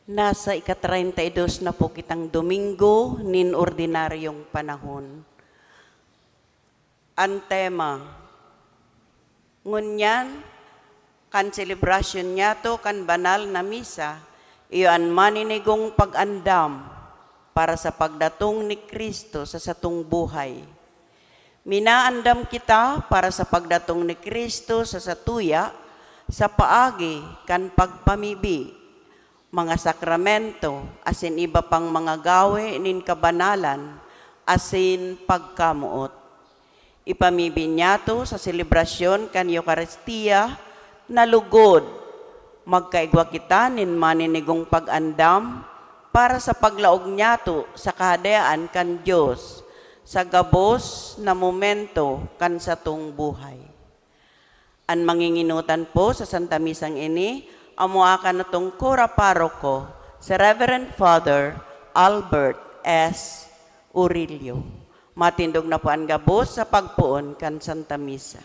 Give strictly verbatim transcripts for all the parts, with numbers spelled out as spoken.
Nasa ika-treinta y dos na po kitang Domingo nin ordinaryong panahon. An tema, ngunyan, kan selebrasyon niyato kan banal na misa, iyo an maninigong pag-andam para sa pagdatong ni Cristo sa satong buhay. Minaandam kita para sa pagdatong ni Cristo sa satuya sa paagi kan pagpamibi, mga sakramento, asin iba pang mga gawe nin kabanalan asin pagkamoot. Ipamibi niyato sa selebrasyon kan Eukaristia na lugod. Magkaigwa kita nin maninigong pag-andam para sa paglaog niyato sa Kahadean kan Dios sa gabos na momento kan satong buhay. An mangingenotan po sa Santa Misang ini amo akan natong Cura Paroko, si Reverend Father Albert S. Urillo. Matindog na po an gabos sa pagpoon kan Santa Misa.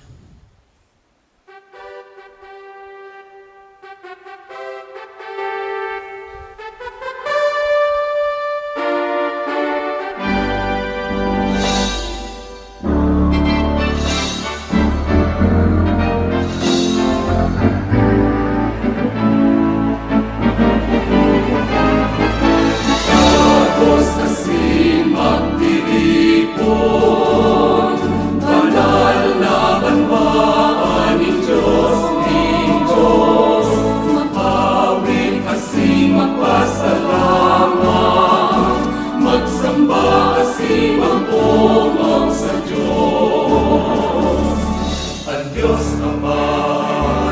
Gabos asin magtiripon, banal na banwaan nin Dios, nin Dios. Mag-awit asin magpasalamat, magsamba asin mag-omaw sa Dios. An Dios Ama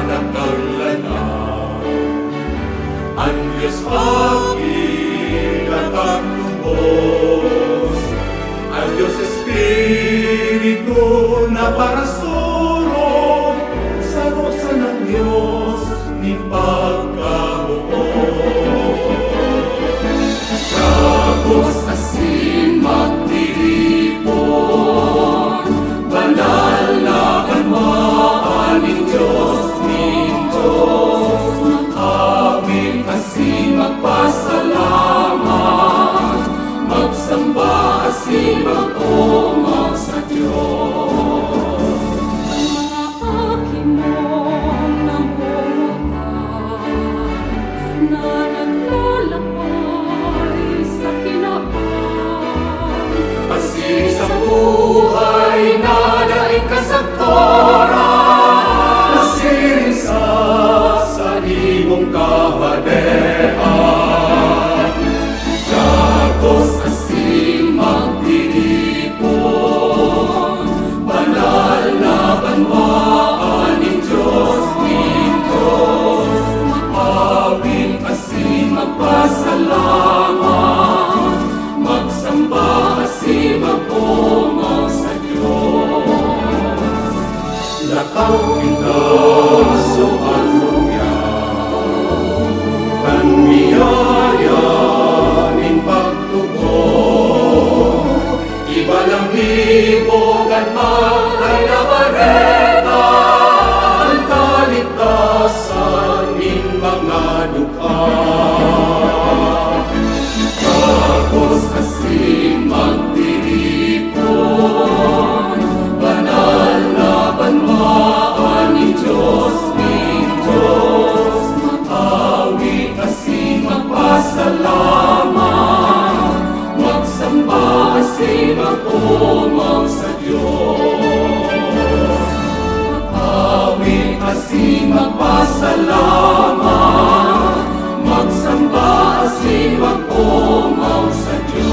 nagkaglanan, an Dios Aki nagkatubos, an Dios Espiritu na parasurog, saro sanang Dios nin pagkabuot. Gabos asin magtiripon, banal na banwaan nin Dios, nin Dios. Mag-awit asin magpasalamat, magsamba asin mag-omaw sa Dios. An mga aki mong nangungutang na naglalakbay sa kinaban, asin sa buhay na daing kasagkoran, nasiring sa saimong kahadean. Gabos asin magtiripon, banal na banwaan nin Dios, nin Dios. Mag-awit asin magpasalamat, magsamba asin mag-omaw sa Dios. Lakaw kita sa panuyang kan biyaya nin pagtubod. Ibalahibo kan Magay na Bareta an kaligtasan nin mga dukha. Gabos asin magtiripon, banal na banwaan nin Dios, nin Dios. Mag-awit asin magpasalamat, magsamba asin mag-omaw sa Dios. Mag-awit asin magpasalamat, magsamba asin mag-omaw sa Dios.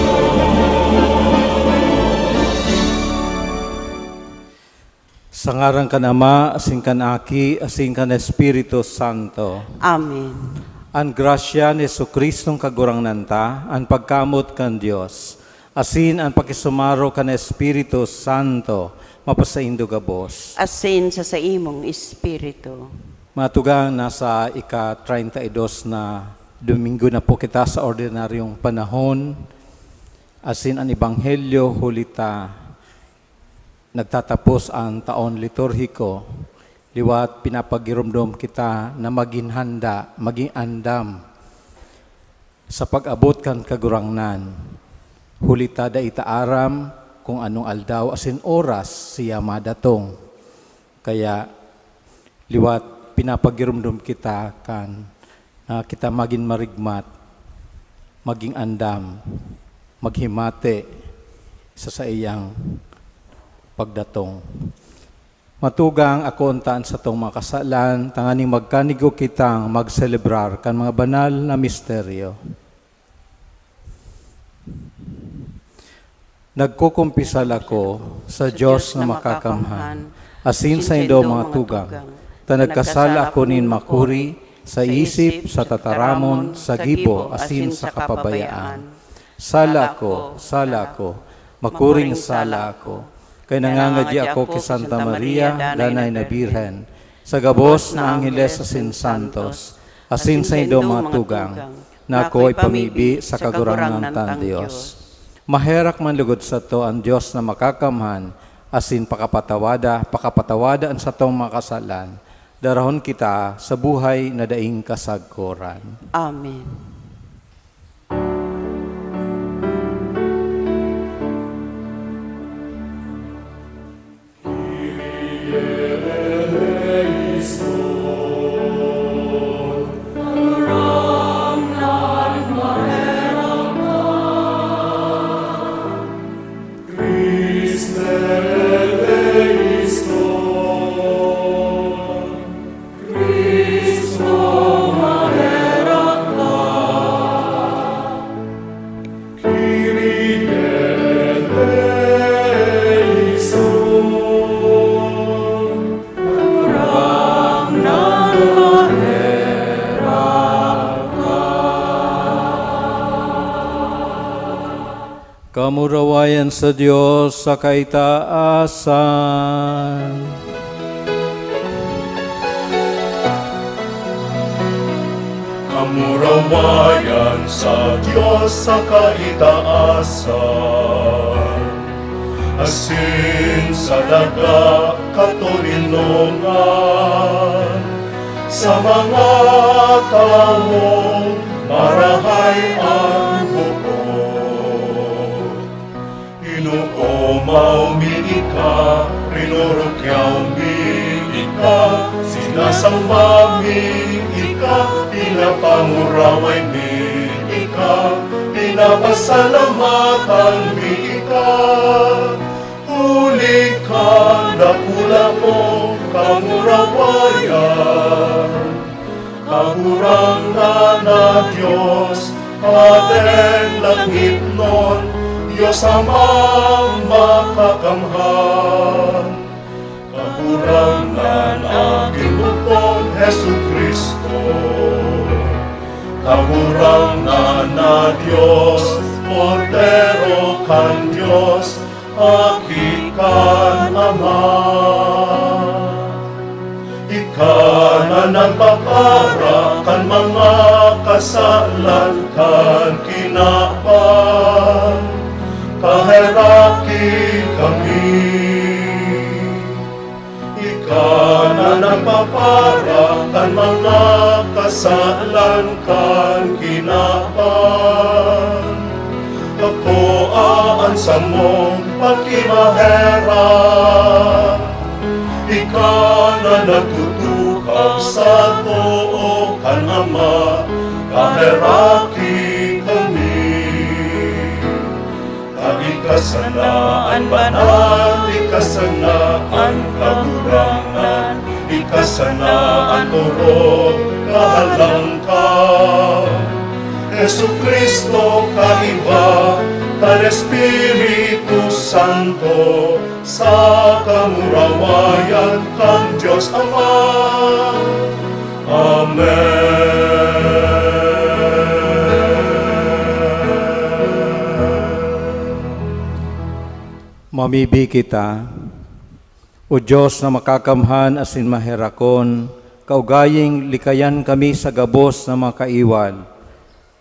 Sa ngaran kan Ama, asin kan Aki, asin kan Espiritu Santo. Amen. An grasya ni Jesu-Cristong Kagurangnan ta, an pagkamoot kan Dios, asin an pakisumaro kan Espiritu Santo, mapasaindo gabos. Asin sa saimong espiritu. Mga tugang, nasa ika-treinta y dos na Domingo na po kita sa ordinaryong panahon, asin an Ebanghelyo huli ta nagtatapos an taon liturhiko, liwat pinapagiromdom kita na magin handa, magin andam. Sa pag-abot kan Kagurangnan, huli ta dai ta aram kung anong aldaw asin oras siya madatong. Kaya, liwat pinapagiromdom kita kan, ah, kita magin marigmat, magin andam, maghimati sa saiyang pagdatong. Matugang, akoon ta an satong mga kasalan, tanganing magkanigo kitang magselebrar kan mga banal na misteryo. Nagkukumpisal ako sa Dios na makakamhan, asin saindo, mga tugang, ta nagkasala ako nin makuri sa isip, sa tataramon, sa gibo, asin sa kapabayaan. Sala ako, sala ako, makuring sala ako. Kaya nangangadya ako ki Santa Maria, Danay na Birhen, sa gabos na angheles asin santos, asin saindo, mga tugang, na ako ipamibi sa Kagurangnan tang Dios. Maherak man lugod sato an Dios na makakamhan, asin pakapatawada, pakapatawada an satong mga kasalan, darahon kita sa buhay na daing kasagkoran. Amen. Kamurawayan sa Dios sa kaitaasan. Kamurawayan sa Dios sa kaitaasan, asin sa daga katoninongan. Sa mga tawong marahay an buot, inoomaw mi ika, rinurukyaw mi ika, sinasamba mi ika, pinapanguraway mi ika, pinapasalamatan mi ika. Huli kan dakula mong kamurawayan, Kagurangnan na Dios, Hadeng langitnon, Dios Amang Makakamhan, Kagurangnan aking bugton, Jesu-Cristo, Kagurangnan na Dios, Kordero kan Dios, Aki kan Ama. Ika na nagpapara kan mga kasalan kan kinaban, kaheraki kami. Ika na nagpapara kan mga kasalan kan kinaban. Akoa an samong pakimaherak. Ika na nagtutukaw sa too kan Ama, kaheraki kami. Ta ika sana an banal, ika sana an kagurangnan, ika sana an orog kahalangkaw. Jesu-Cristo, kaiba kan Espiritu Santo, sa kamurawayan kan Dios Ama. Amen. Mamibi kita. O Dios na makakamhan asin maherakon, kaugaying likayan kami sa gabos na mga kaiwal,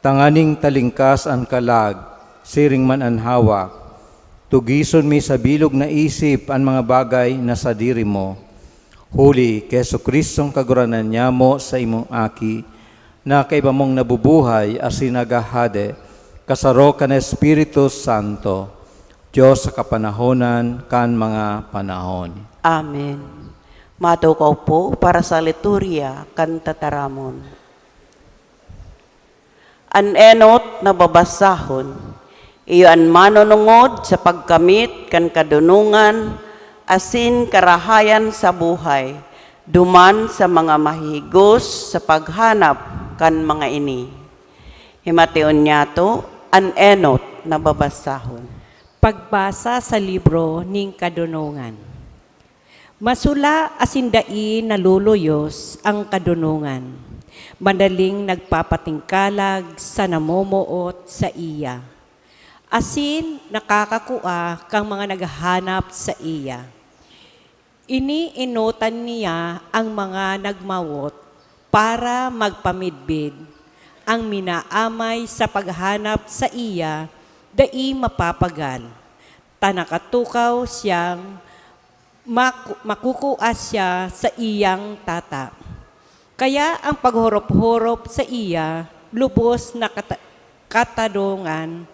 tanganing talingkas an kalag, siring man an hawak. Tugison mi sa bilog na isip an mga bagay na sadiri mo. Huli ki Jesu-Cristong Kagurangnan nyamo, sa imong Aki, na kaiba mong nabubuhay asin naghahade, kasaro kan Espiritu Santo, Dios sa kapanahonan kan mga panahon. Amen. Matukaw po para sa liturya kan tataramon. An enot na babasahon, iyo an manunungod sa pagkamit kan kadonongan asin karahayan sa buhay, duman sa mga mahihigos sa paghanap kan mga ini. Himation niyato an enot na babasahon. Pagbasa sa libro nin kadonongan. Masula asin dai naluluyos ang kadonongan. Madaling nagpapatingkalag sa namomoot saiya, asin nakakakua kan mga naghahanap saiya. Inienotan niya ang mga nagmawot para magpamidbid. An minaamay sa paghanap saiya dai mapapagal, ta nakatukaw siyang maku-, makukua siya saiyang Tata. Kaya an paghorop-horop saiya lubos na kata-, katadongan,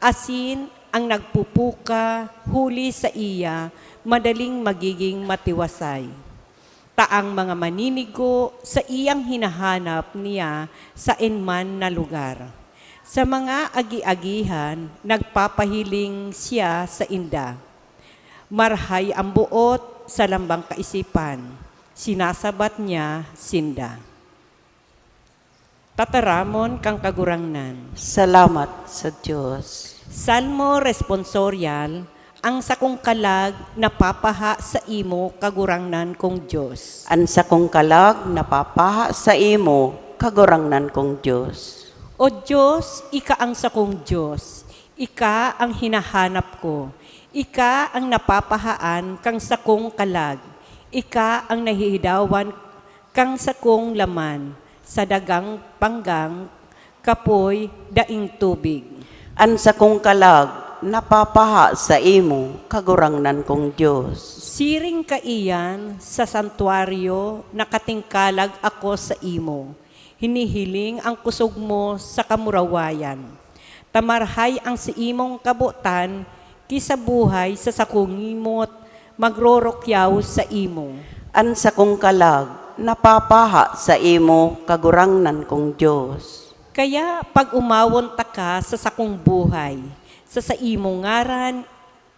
asin an nagpupuka huli saiya madaling magiging matiwasay. Ta an mga maninigo saiyang hinahanap niya saen man na lugar. Sa mga agi-agihan, nagpapahiling siya sainda. Marahay an boot sa lambang kaisipan, sinasabat niya sinda. Tataramon kan Kagurangnan. Salamat sa Dios. Salmo Responsorial. An sakong kalag napapaha saimo, Kagurangnan kong Dios. An sakong kalag napapaha saimo, Kagurangnan kong Dios. O Dios, ika an sakong Dios, ika an hinahanap ko, ika an napapahaan kan sakong kalag, ika an nahihidawan kan sakong laman sa dagang panggang, kapoy, daing tubig. An sakong kalag napapaha saimo, Kagurangnan kong Dios. Siring kaiyan sa santuaryo nakatingkalag ako saimo, hinihiling an kusog mo sa kamurawayan. Ta marahay an saimong kabotan ki sa buhay sa sakong ngimot magrorokyaw saimo. An sakong kalag napapaha saimo, Kagurangnan kong Dios. Kaya pag-omawon taka sa sakong buhay, sa saimong ngaran,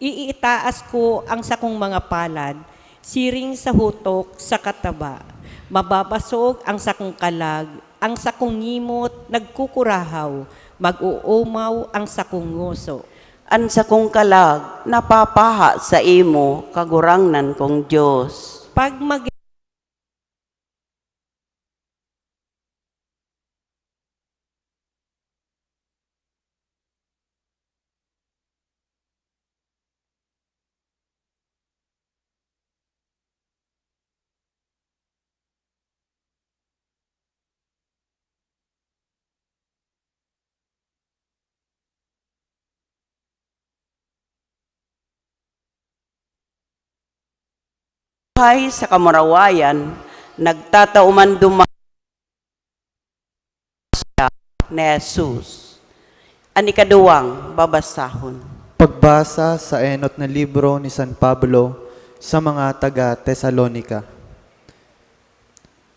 iitaas ko an sakong mga palad, siring sa hutok sa kataba. Mababasog an sakong kalag, an sakong ngimot nagkukurahaw, mag-oomaw an sakong ngoso. An sakong kalag napapaha saimo, Kagurangnan kong Dios. Pag mag- Buhay sa kamurawayan, nagtatao man duman siya ni Jesus. An ikaduwang babasahon. Pagbasa sa enot na libro ni San Pablo sa mga taga Tesalonica.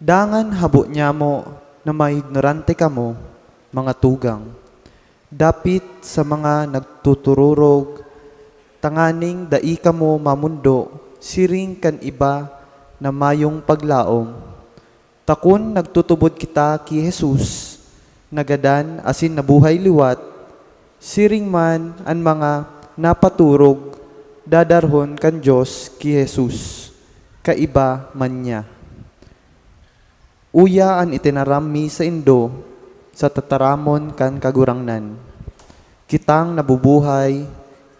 Dangan habo nyamo na maignorante kamo, mga tugang, dapit sa mga nagtutururog, tanganing dai kamo mamondo siring kan iba na mayong paglaom. Ta kun nagtutubod kita ki Jesus, nagadan asin nabuhay liwat, siring man an mga napaturog, dadarhon kan Dios ki Jesus, kaiba man niya. Uya an itinaram mi saindo sa tataramon kan Kagurangnan. Kitang nabubuhay,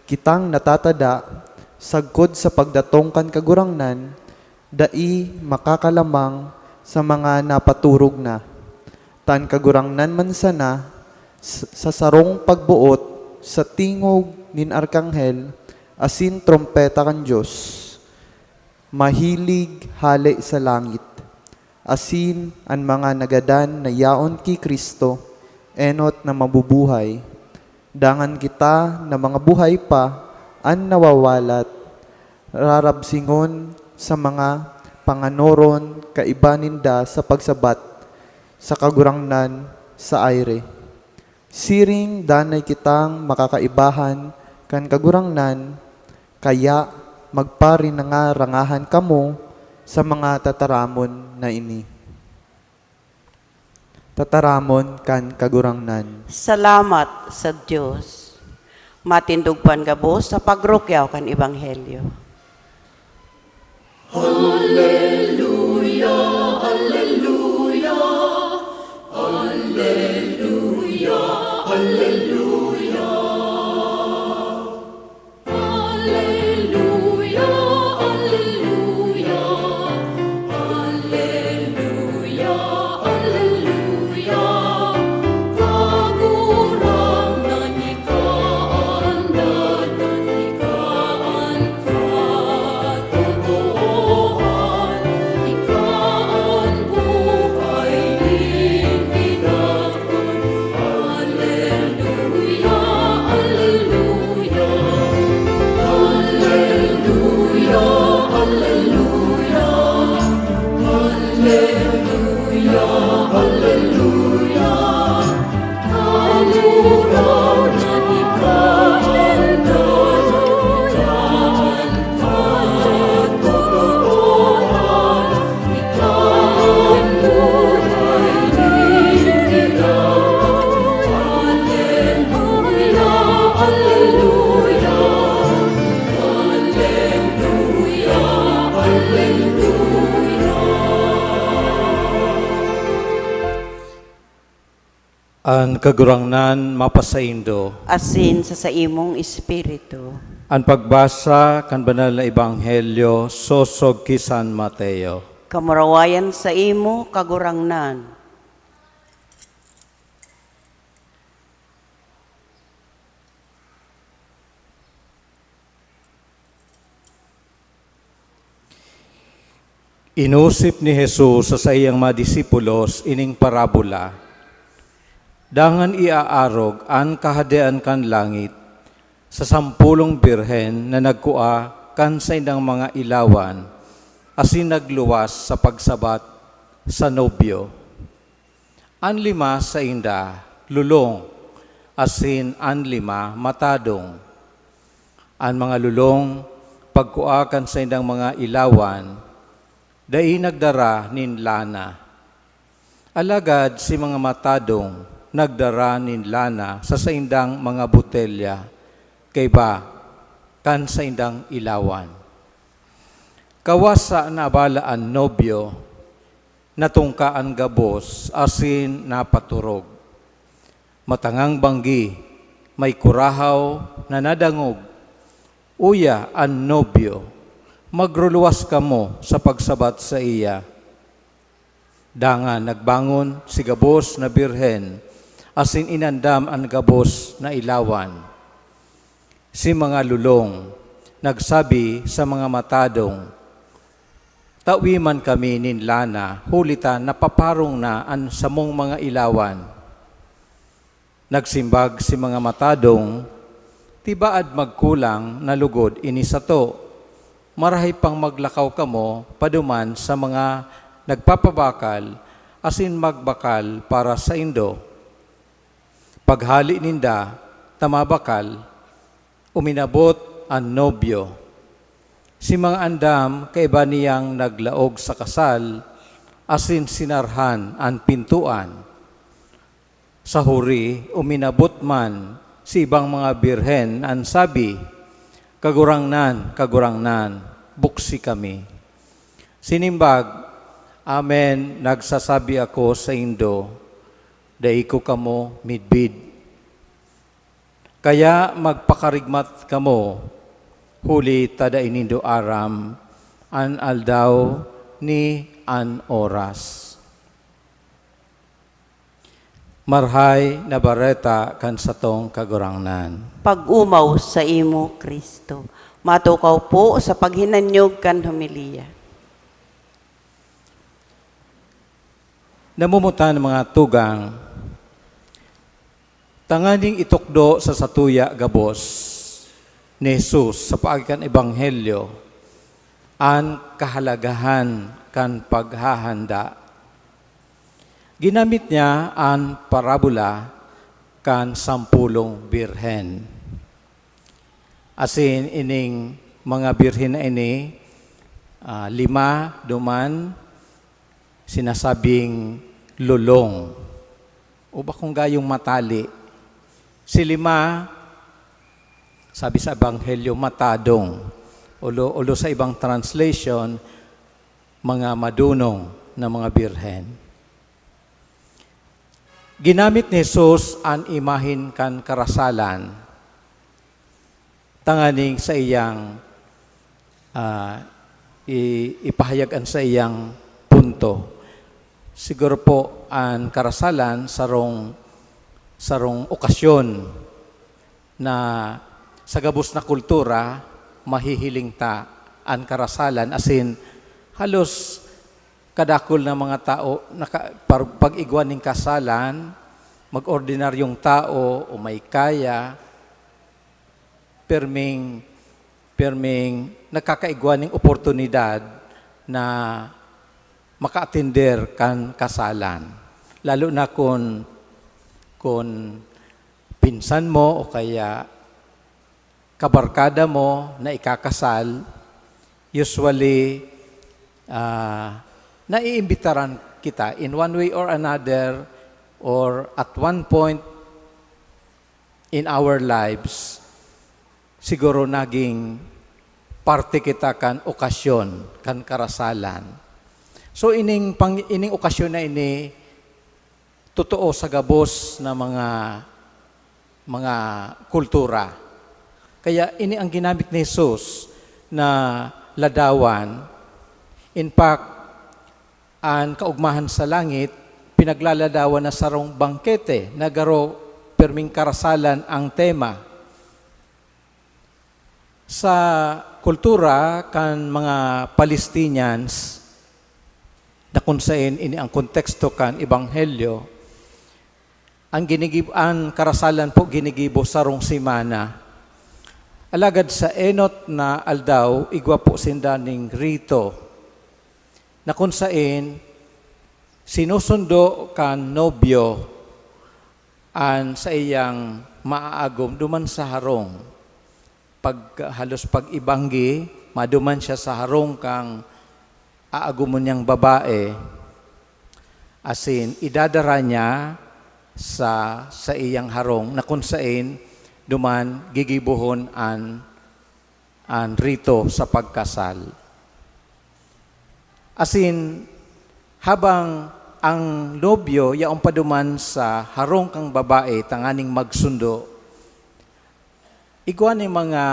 kitang natatada, sagkod sa pagdatong kan Kagurangnan, dai makakalamang sa mga napaturog na. Ta an Kagurangnan man sana, s-, sa sarong pagboot sa tingog nin arkanghel asin trompeta kan Dios, mahilig hale sa langit. asin an mga nagadan na yaon ki Cristo, enot na mabubuhay. Dangan kita na mga buhay pa, an nawawalat, rarabsingon sa mga panganoron kaiba ninda sa pagsabat sa Kagurangnan sa aire. Siring danay kitang makakaibahan kan Kagurangnan, kaya magparinanga-rangahan kamo sa mga tataramon na ini. Tataramon kan Kagurangnan. Salamat sa Dios. Matindog pa an gabos sa pagrukyaw kan Ebanghelyo. Alleluia, alleluia, alleluia, alleluia. Alleluia, alleluia, alleluia, alleluia. Kagurangnan, ika an dalan, ika an katotoohan, ika an buhay, ika Alleluia, alleluia. Alleluia, alleluia. Alleluia, alleluia. Kagurangnan, ika an dalan, ika an An Kagurangnan mapasaindo. Asin sa saimong espiritu. An pagbasa kan Banal na Ebanghelyo sosog ki San Mateo. Kamurawayan saimo, Kagurangnan. Inosip ni Jesus sa saiyang mga disipulos ining parabola, dangan iaarog an Kahadean kan langit sa sampolong birhen na nagkua kan saindang mga ilawan asin nagluwas sa pagsabat sa nobyo. An lima sainda lolong, asin an lima matadong. An mga lolong, pagkua kan saindang mga ilawan, dai nagdara nin lana. Alagad si mga matadong nagdara nin lana sa saindang mga botelya, kaiba kan saindang ilawan. Kawasa na abala an nobyo, natungka an gabos asin napaturog. Matangang banggi, may kurahaw na nadangog, "Uya an nobyo, magruluwas kamo sa pagsabat saiya." Dangan nagbangon si gabos na birhen asin inandam an gabos na ilawan. Si mga lolong nagsabi sa mga matadong, "Tawi man kami nin lana, huli ta napaparong na an samong mga ilawan." Nagsimbag si mga matadong, "Tibaad magkulang na lugod ini sato. Marahay pang maglakaw kamo paduman sa mga nagpapabakal asin magbakal para saindo." Paghali ninda ta mabakal, uminabot an nobyo. Si mga andam kaiba niyang naglaog sa kasal asin sinarhan an pintoan. Sa huri, uminabot man si ibang mga birhen an sabi, "Kagurangnan, Kagurangnan, buksi kami." Sinimbag, "Amen, nagsasabi ako saindo, dai ko kamo midbid." Kaya magpakarigmat kamo, huli ta dai nindo aram an aldaw ni an oras. Marahay na Bareta kan satong Kagurangnan. Pag-omaw saimo, Cristo. Matukaw po sa paghinanyog kan homilya. Namomotan mga tugang, tanganing itukdo sa satuya gabos ni Jesus sa paagi kan Ebanghelyo an kahalagahan kan paghahanda. Ginamit niya an parabola kan sampulong birhen. Asin ining mga birhen na ini, ah, lima duman sinasabing lolong o bakong gayong matali. Si lima, sabi sa Ebanghelyo, matadong. Olo, olo sa ibang translation, mga madunong na mga birhen. Ginamit ni Jesus an imahen kan karasalan tanganing sa iyang, ah, i-, ipahayag an sa iyang punto. Siguro po an karasalan sarong, sarong okasyon na sa gabos na kultura mahihiling ta an karasalan, asin halos kadakul na mga tao naka-, par-, pag-igwa nin kasalan, mag-ordinaryong tao o may kaya, perming, perming nagkakaigwa ning oportunidad na makaatender kan kasalan. Lalo na kun, kun pinsan mo o kaya kabarkada mo na ikakasal, usually, ah, naiimbitaran kita in one way or another or at one point in our lives, siguro naging parte kita kan okasyon, kan karasalan. So, ining pang-, ining okasyon na ini, totoo sa gabos na mga, mga kultura. Kaya ini ang ginamit ni Jesus na ladawan. In fact, an kaugmahan sa langit, pinaglaladawan na sarong bangkete na garo perming karasalan ang tema. Sa kultura kan mga Palestinians, na kun saen ini ang konteksto kan Ebanghelyo, ang ginigib-, ang karasalan po ginigibo sarong semana. Alagad sa enot na aldaw, igwa po sinda ning rito, na kun saen sinusundo kan nobyo an saiyang maaagom duman sa harong. Pag, halos pag-ibanggi, maduman siya sa harong kan aagomon niyang babae, asin idadara niya sa saiyang harong na kun saen duman gigibohon an, an rito sa pagkasal. Asin, habang ang nobyo yaon pa duman sa harong kan babae tanganing magsundo, igwa nin mga,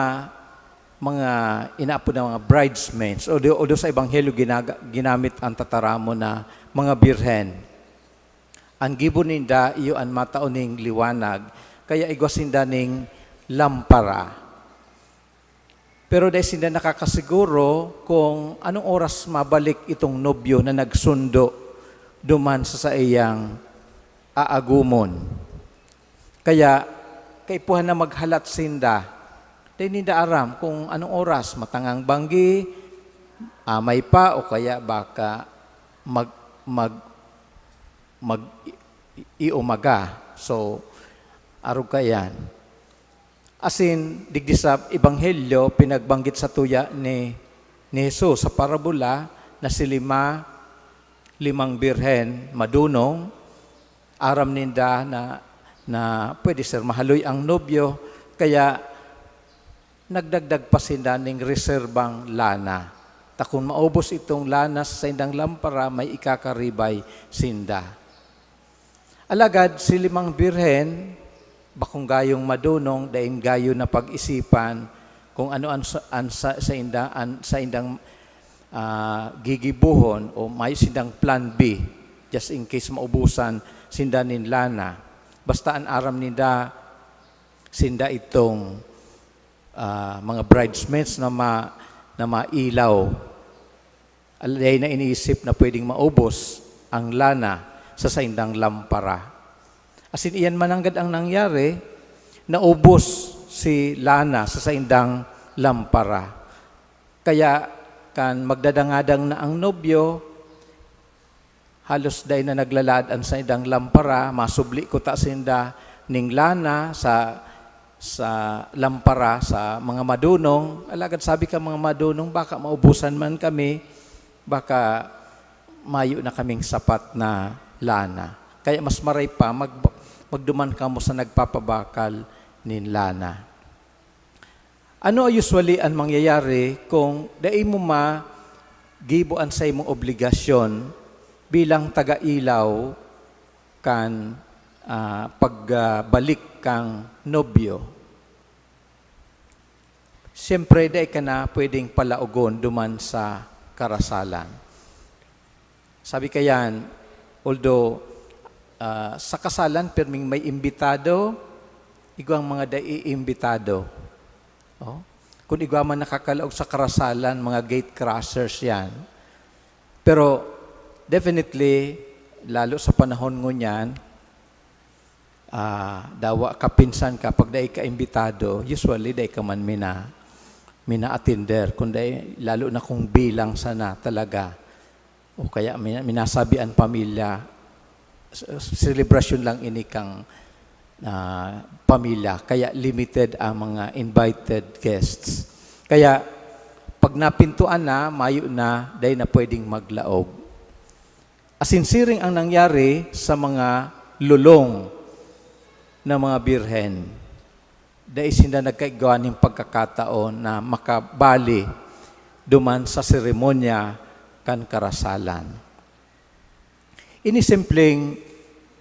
mga inaapod na mga bridesmaids, o di, o di sa Ebanghelyo ginaga-, ginamit ang tataramon na mga birhen. An gibo ninda iyo an matao ning liwanag, kaya igwa sinda ning lampara. Pero dai sinda nakakasiguro kung anong oras mabalik itong nobyo na nagsundo duman sa saiyang aagumon. Kaya, kaipuhan na maghalat sinda. Dai ninda aram kung anong oras, matangang banggi, amay pa, o kaya baka mag-, mag-, mag-, i-, iumaga. So, arog kaiyan. Asin, digdi sa Ebanghelyo, pinagbanggit satuya ni, ni Jesus sa parabola na si lima, limang birhen madunong, aram ninda na, na pwede ser mahaloy ang nobyo, kaya nagdagdag pa sinda ning reserbang lana. Ta kun maubos itong lana sa saindang lampara, may ikakaribay sinda. Alagad si limang birhen, bakong gayong madunong, daing gayo napag-isipan kung ano an sa, an sa, sainda, an saindang, ah, gigibohon o may sindang plan B, just in case maubusan sinda nin lana. Basta an aram ninda, sinda itong, ah, mga bridesmaids na ma-, na mailaw. Alay na iniisip na pwedeng maubos ang lana. sa saindang lampara. Asin iyan mananggad ang nangyari, naubos si lana sa saindang lampara. Kaya kan magdadangadang na ang nobyo, halos dai na naglalaad an saindang lampara, masubli kuta sinda ning lana sa, sa lampara sa mga madunong. Alagad sabi kan mga madunong, "Baka maubusan man kami, baka mayo na kaming sapat na lana. Kaya mas maray pa, mag-, magduman kamo sa nagpapabakal nin lana." Ano usually an mangyayari kung dai mo magibo an saimong obligasyon bilang taga-ilaw kan, ah, pagbalik kan nobyo? Siyempre, dai ka na pwedeng palaogon duman sa karasalan. Sabi kayan, although, ah, sa kasalan, pirming may imbitado, igwang mga dai imbitado. Oh? Kun igwa man nakakalaog sa karasalan, mga gate crashers yan. Pero definitely, lalo sa panahon ngunyan, ah, dawa kapinsan ka, pag dai ka imbitado, usually dai ka man mina-, mina-attender, kun dai, lalo na kung bilang sana talaga. O kaya mina-, minasabi an pamilya, s-, selebrasyon lang ini kan, ah, pamilya, kaya limited ang mga invited guests. Kaya pag napintuan na, mayo na, dai na pwedeng maglaog. Asin siring ang nangyari sa mga lolong na mga birhen. Dai sinda nagkaigwa nin pagkakataon na makabali duman sa seremonya kan karasalan. Ini simpleng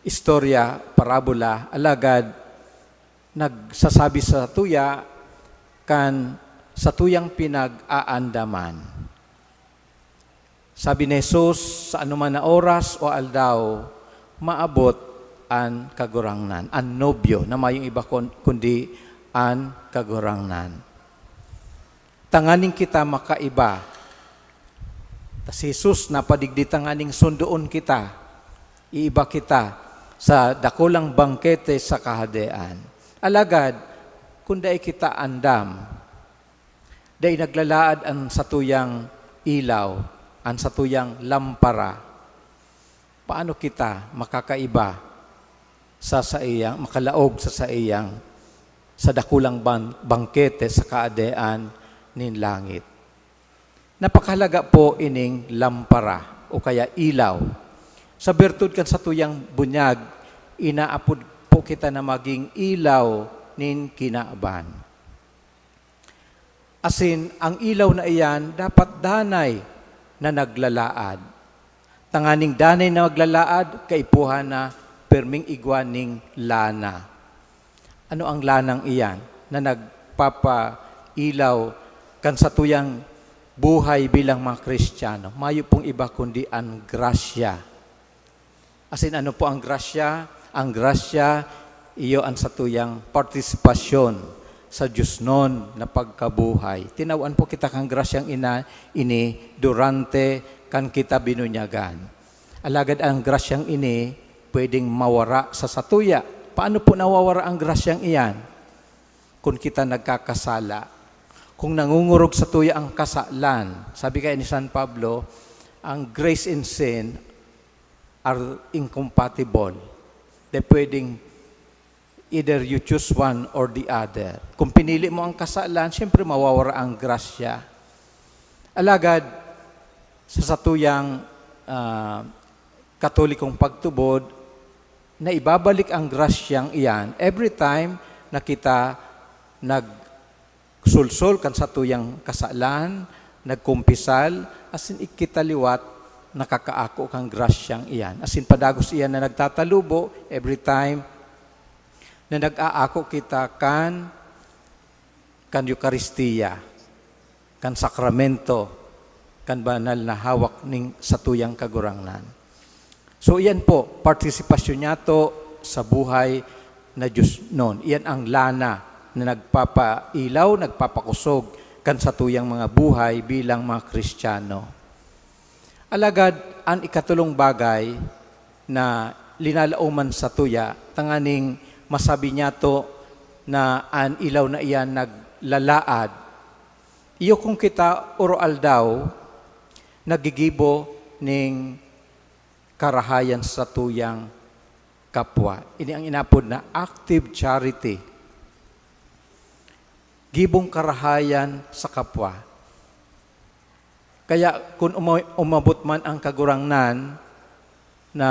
istorya, parabola, alagad nagsasabi sa tuya kan satuyang pinag-aandaman. Sabi ni Jesus, "Sa anoman na oras o aldaw, maabot an Kagurangnan, an nobyo, na mayong iba kun-, kundi an Kagurangnan." Tanganing kita makaiba. Ta si Jesus napadigdi tanganing sundoon kita, iiba kita sa dakulang bangkete sa Kahadean. Alagad, kun dai kita andam, dai naglalaad an satuyang ilaw, an satuyang lampara, paano kita makakaiba sa saiyang, makalaog sa saiyang, sa dakulang ban-, bangkete sa Kahadean nin langit? Napakahalaga po ining lampara o kaya ilaw. Sa birtud kan satuyang bunyag, inaapod po kita na maging ilaw nin kinaban. Asin, ang ilaw na iyan dapat danay na naglalaad. Tanganing danay na maglalaad, kaipuhan na pirming igwa nin lana. Ano ang lanang iyan na nagpapailaw kan satuyang buhay bilang mga Kristiyano? Mayo pong iba kundi an grasya. Asin ano po ang grasya? Ang grasya, iyo an satuyang partisipasyon sa diosnon na pagkabuhay. Tinawan po kita kan grasyang ina-, ini durante kan kita binunyagan. Alagad ang grasyang ini pwedeng mawara sa satuya. Paano po nawawara ang grasyang iyan? Kun kita nagkakasala. Kung nangungurog satuya ang kasalan, sabi kaya ni San Pablo, ang grace and sin are incompatible. Di pwedeng either you choose one or the other. Kung pinili mo ang kasalan, siyempre mawawara ang grasya. Alagad, sa satuyang, ah, Katolikong pagtubod, na ibabalik ang grasyang iyan every time na kita nag- sulsol kan satuyang kasalan, nagkumpisal, asin ikitaliwat nakakaako kan grasyang iyan. Asin padagos iyan na nagtatalubo every time na nag-aako kita kan, kan Eukaristia, kan sakramento, kan banal na hawak ning satuyang Kagurangnan. So, iyan po, partisipasyon niyato sa buhay na diosnon. Iyan ang lana na nagpapailaw, nagpapakusog kan satuyang mga buhay bilang mga Kristiyano. Alagad, an ikatolong bagay, na linalaoman sa tuya, tanganing masabi niyato na an ilaw na iyan naglalaad. Iyo kung kita oro-aldaw, nagigibo ning karahayan sa tuyang kapwa. Ini ang inapod na active charity. Gibong karahayan sa kapwa. Kaya kun uma-, umabot man ang Kagurangnan na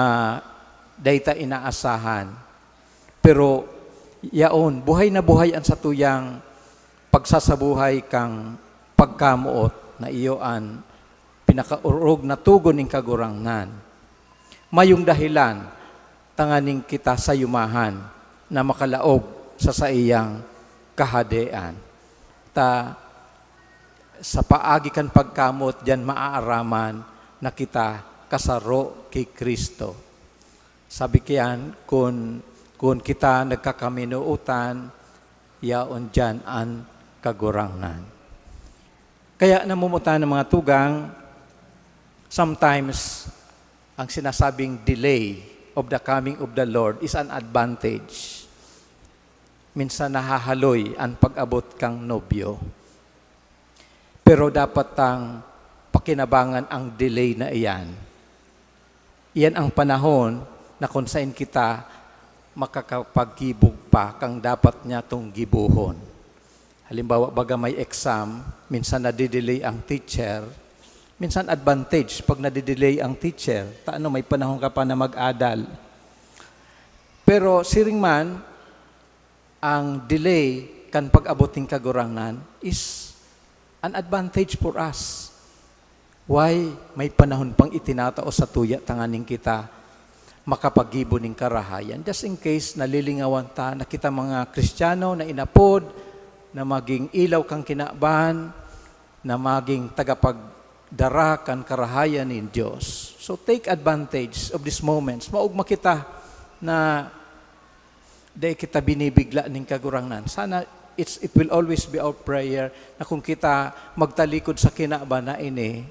dai ta inaasahan, pero yaon, buhay na buhay an satuyang pagsasabuhay kan pagkamoot na iyo an pinakaorog na tugon nin Kagurangnan. Mayong dahelan tanganing kita sayumahan na makalaog sa saiyang Kahadean. Ta sa paagi kan pagkamoot diyan maaaraman na kita kasaro ki Cristo. Sabi kiyan, kun, kun kita nagkakaminootan, yaon diyan an Kagurangnan. Kaya namumutan ng mga tugang, sometimes ang sinasabing delay of the coming of the Lord is an advantage. Minsan nahahaloy an pag-abot kan nobyo. Pero dapat tang pakinabangan ang delay na iyan. Iyan ang panahon na kung sain kita makakapaggibo pa kan dapat niyatong gibohon. Halimbawa, baga may exam, minsan nadidelay ang teacher, minsan advantage pag nadidelay ang teacher. Ta ano, may panahon ka pa na mag-adal. Pero siring man, ang delay kan pag-abot nin Kagurangnan is an advantage for us. Why? May panahon pang itinatao sa tuya tanganing kita makapaggibo nin karahayan. Just in case, nalilingawan ta na kita mga Kristiyano na inapod na maging ilaw kan kinaban, na maging tagapagdara kan karahayan nin Dios. So, take advantage of these moments. Maogma kita na dai kita binibigla nin Kagurangnan. Sana it's, it will always be our prayer na kung kita magtalikod sa kinaban na ini,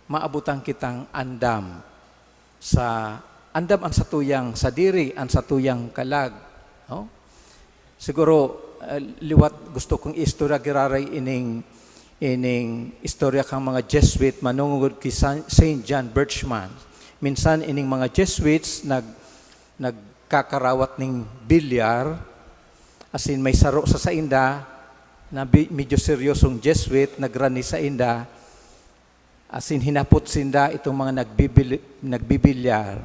maabutan kitang andam sa, andam an satuyang sadiri, an satuyang kalag, no? Siguro, ah, liwat gusto kong istorya giraray ining, ining istorya kan mga Jesuit manungod ki San, Saint John Birchman. Minsan ining mga Jesuits nag-, nagkakarawat ning bilyar, asin may saro sa sainda na bi-, medyo seryosong Jesuit nagrani sainda, asin hinapot sinda itong mga nagbibil-, nagbibilyar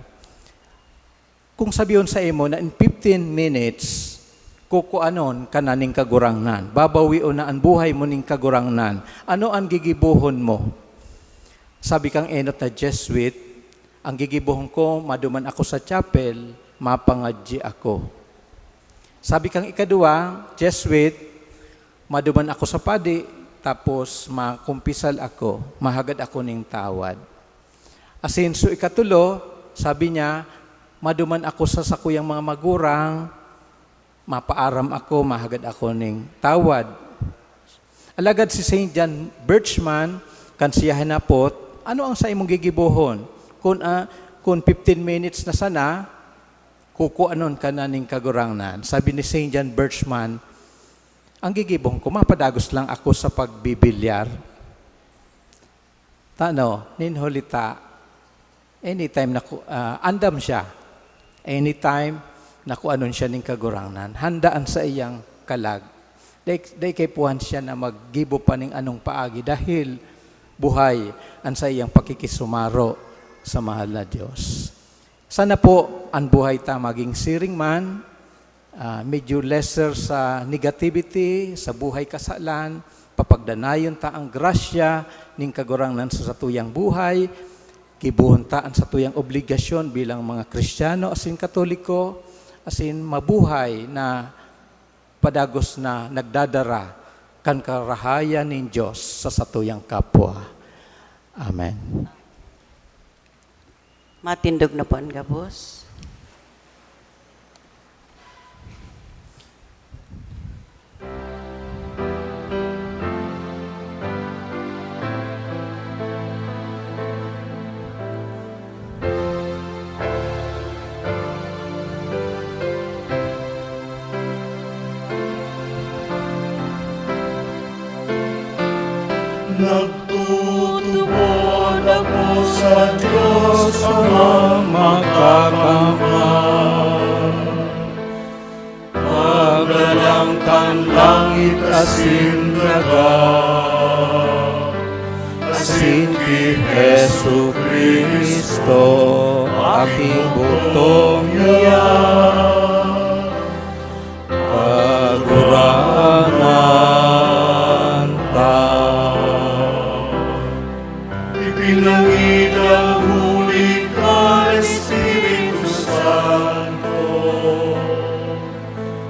kung sabihon saimo na in fifteen minutes, kukuanon ka na nin Kagurangnan, babawion na an buhay mo nin Kagurangnan, ano an gigibohon mo? Sabi kang enot na Jesuit, "Ang gigibohon ko, maduman ako sa chapel, mapangadyi ako." Sabi kang ikaduwa, Jesuit, "Maduman ako sa padi, tapos makumpisal ako, mahagad ako nin tawad." Asin so ikatulo, sabi niya, "Maduman ako sa sakuyang mga magurang, mapaaram ako, mahagad ako nin tawad." Alagad si Saint John Birchman, kan siya hinapot, "Ano ang saimong gigibohon? Kun, ah, kun fifteen minutes na sana, kukuanon ka na nin Kagurangnan." Sabi ni Saint John Birchman, "Ang gigibohon ko, mapadagos lang ako sa pagbibilyar." Tano, nin huli ta, anytime na ku-, ah, andam siya. Anytime na kuanon siya nin Kagurangnan, handa an saiyang kalag. Dai, dai kaipuhan siya na maggibo pa nin anong paagi dahil buhay an saiyang pakikisumaro sa mahal na Dios. Sana po an buhay ta maging siring man, ah, medyo lesser sa negativity, sa buhay kasalan, papagdanayon ta ang grasya nin Kagurangnan sa satuyang buhay, gibohon ta an satuyang obligasyon bilang mga Kristiyano asin Katoliko, asin mabuhay na padagos na nagdadara kan karahayan nin Dios sa satuyang kapwa. Amen. Matindog na po an gabos. Nagtutubod ako sa Diyos Amang Makakamhan, Maglalang kan langit asin daga, asin ki Jesu-Cristo, aking bugtong niya, Kagurangnan ta. Ipinangidang huli kan Espiritu Santo,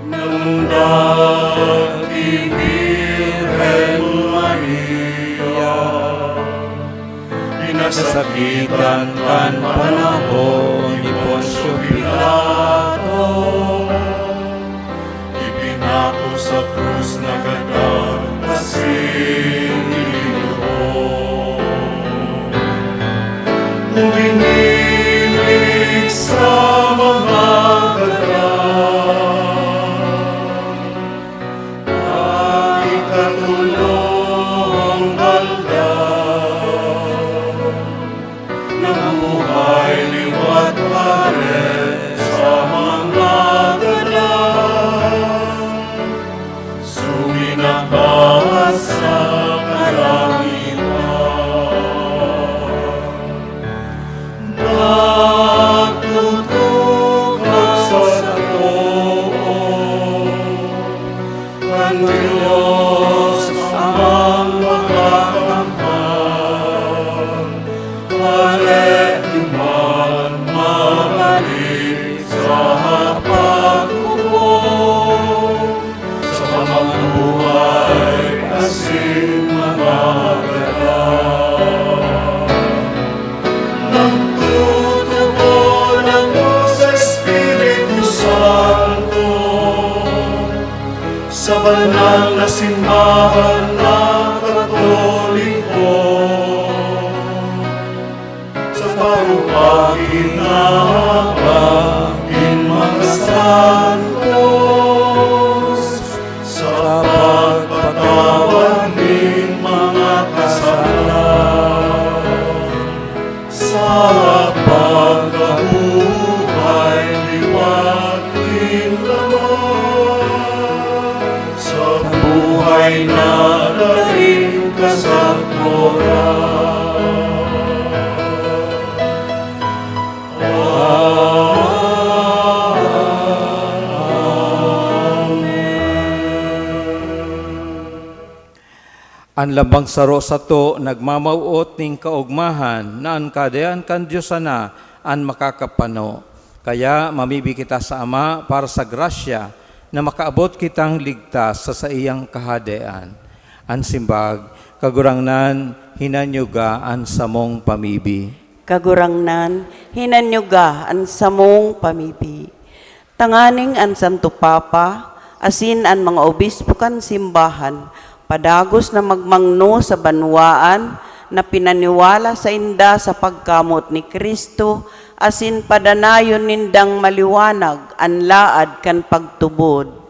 nangundag ki Birhen Maria, pinasakitan kan panahon ni Poncio Pilato, ipinako sa krus, nagadan asin ilinurong. Uminilig sa mga gadan, ikatolong aldaw, nabuhay liwat pa rin sa mga gadan, suminakat sa kalangitan. Nagtutukang sa too kan Dios Amang Makakamhan, hale man mabalik sa paghukom sa mga buhay asin mga gadan. Nagtutubod ako sa Espiritu Santo, sa banal na simbahan na Katoliko, sa parupakin na habag nin mga santos, sa pagpatawad nin mga kasalan, sa pagkabuhay liwat nin laman, sa buhay na daing kasagkoran. Amen. An lambang saro sato nagmamawot nin kaogmahan na an Kahadean kan Dios sana an makakapano. Kaya mamibi kita sa Ama para sa grasya na makaabot kitang ligtas sa saiyang Kahadean. An simbag, Kagurangnan, hinanyuga an samong pamibi. Kagurangnan, hinanyuga an samong pamibi. Tanganing an Santo Papa asin an mga obispo kan simbahan padagos na magmangno sa banwaan na pinaniwala sainda sa pagkamoot ni Cristo, asin padanayon nindang maliwanag an laad kan pagtubod.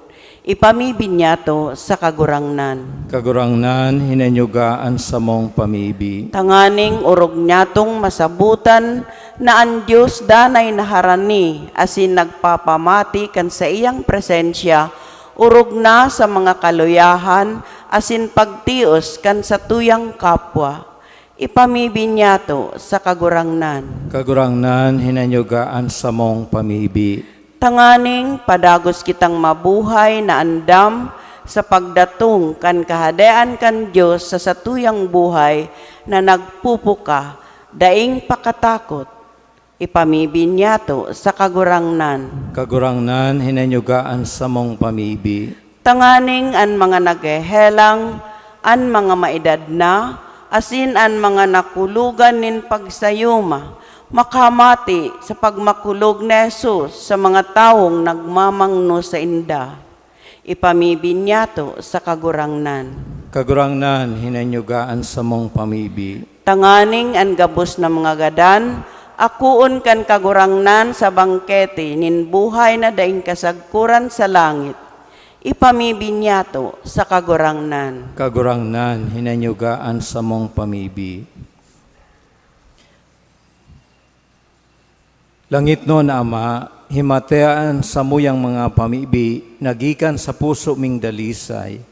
Ipamibi niyato sa Kagurangnan. Kagurangnan, hinanyuga an samong pamibi. Tanganing orog niyatong masabotan na an Dios danay naharani asin nagpapamati kan saiyang presensya, orog na sa mga kaluyahan asin pagtios kan satuyang kapwa. Ipamibi niyato sa Kagurangnan. Kagurangnan, hinanyuga an samong pamibi. Tanganing padagos kitang mabuhay na andam sa pagdatong kan Kahadean kan Dios sa satuyang buhay na nagpupuka, daing pakatakot. Ipamibi niyato sa Kagurangnan. Kagurangnan, hinanyuga an samong pamibi. Tanganing an mga naghehelang, an mga maedad na, asin an mga nakulogan nin pagsayuma, makamati sa pagmakulog ni Jesus sa mga tawong nagmamangno sainda. Ipamibi niyato sa Kagurangnan. Kagurangnan, hinanyuga an samong pamibi. Tanganing an gabos na mga gadan, akoon kan Kagurangnan sa bangkete nin buhay na daing kasagkoran sa langit. Ipamibi niyato sa Kagurangnan. Kagurangnan, hinanyuga an samong pamibi. Langitnon na Ama, himatea an samuyang mga pamibi na gikan sa puso ming dalisay.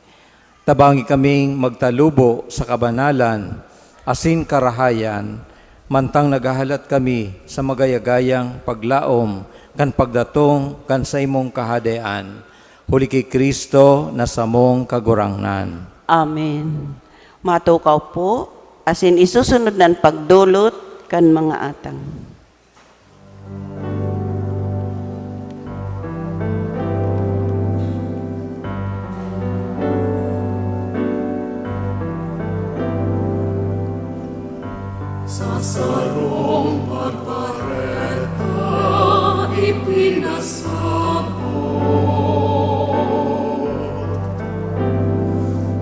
Tabangi kaming magtalubo sa kabanalan asin karahayan, mantang naghahalat kami sa magayagayang paglaom kan pagdatong kan saimong Kahadean. Huli ki Cristo na samong Kagurangnan. Amen. Matukaw po, asin isusunod na an pagdolot kan mga atang. Sa sarong pagbareta ipinasabot,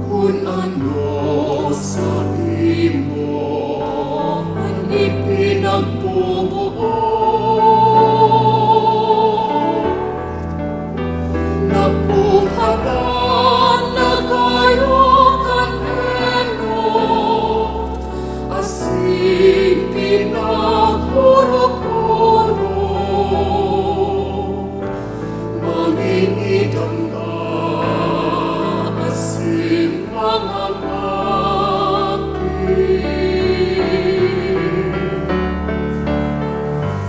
kun ano sa imo an ipinagbubuot. Nakuha na na kayo kan enot, asin pinaghurog-hurog, mangingidangga asin mangangati.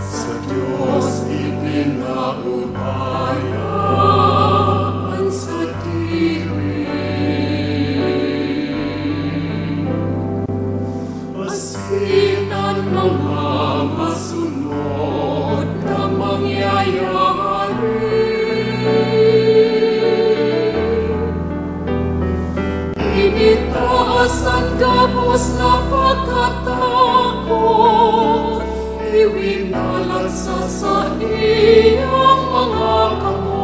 Sa Dios ipinaubaya an sadiri, asin an mga masunod na mangyayari. Initaas an gabos na pagkatakot, iwinalat sa saiyang mga kamot.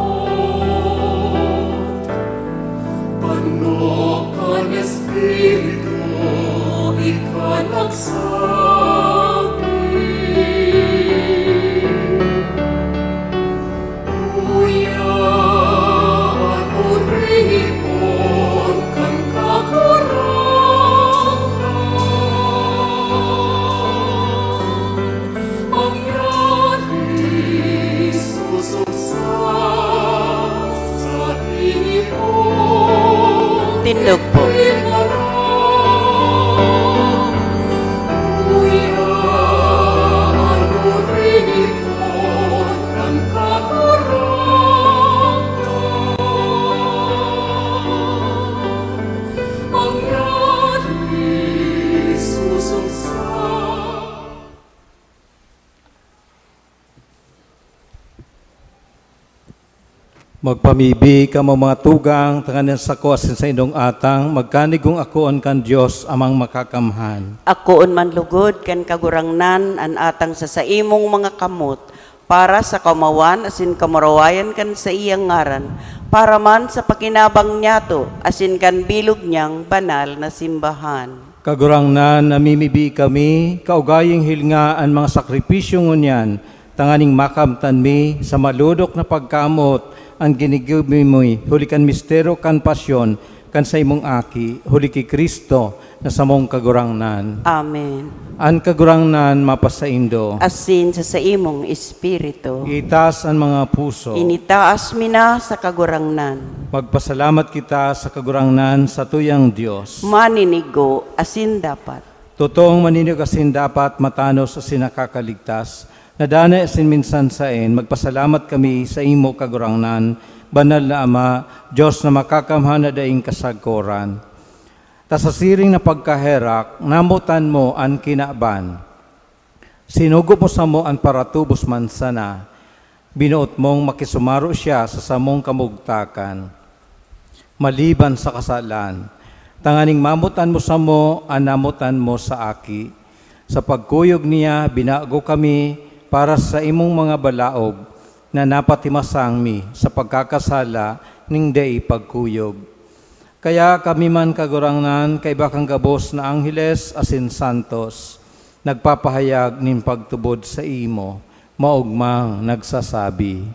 Panok kan Espiritu, ika nagsabi, Uya an oripon kan Kagurangnan, mangyari susog sa, sa imo. Tindog po. Uya an oripon kan Kagurangnan, mangyari susog sa. Magpamibi kamo, mga tugang, tanganing sako asin saindong atang magkanigong akoon kan Dios Amang Makakamhan. Akoon man lugod kan Kagurangnan an atang sa saimong mga kamot, para sa kaomawan asin kamurawayan kan saiyang ngaran, para man sa pakinabang niyato asin kan bilog niyang banal na simbahan. Kagurangnan, namimibi kami, kaugayong hilinga an mga sakripisyo ngunyan, tanganing makamtan mi sa malodok na pagkamoot an ginigibo mi huli kan misteryo kan pasyon kan saimong Aki, huli ki Cristo na samong Kagurangnan. Amen. An Kagurangnan mapasaindo. Asin sa saimong espiritu. Itaas an mga puso. Initaas mi na sa Kagurangnan. Magpasalamat kita sa Kagurangnan, satuyang Dios. Maninigo asin dapat. Totoong maninigo asin dapat, matanos asin nakakaligtas, nadanay asin minsan saen, magpasalamat kami saimo, Kagurangnan, Banal na Ama, Dios na Makakamhan na daing kasagkoran. Ta sa siring na pagkaherak, namotan mo an kinaban. Sinugo mo samo an paratubos man sana, binoot mong makisumaro siya sa samong kamugtakan, maliban sa kasalan, tanganing mamotan mo samo an namotan mo sa Aki. Sa pagkuyog niya, binago kami para sa imong mga balaog, na napatimasang mi sa pagkakasala ning dai pagkuyog. Kaya kami man, Kagurangnan, kaiba kan gabos na angheles asin santos, nagpapahayag nin pagtubod saimo, maogmang nagsasabi,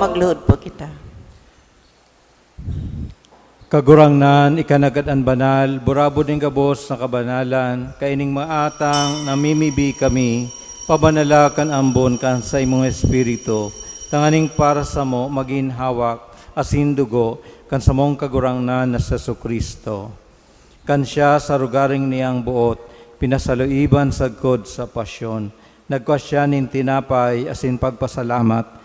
Magluhod po kita. Kagurangnan, ika na gad an banal, burabod nin gabos na kabanalan, kaining mga atang namimibi kami, pabanala kan ambon kan saimong Espiritu, tanganing para samo magin hawak asin dugo kan samong Kagurangnan na si Jesu-Cristo. Kan siya sa rogaring niyang boot, pinasaluiban sagkod sa pasyon, nagkua siya nin tinapay asin pagpasalamat,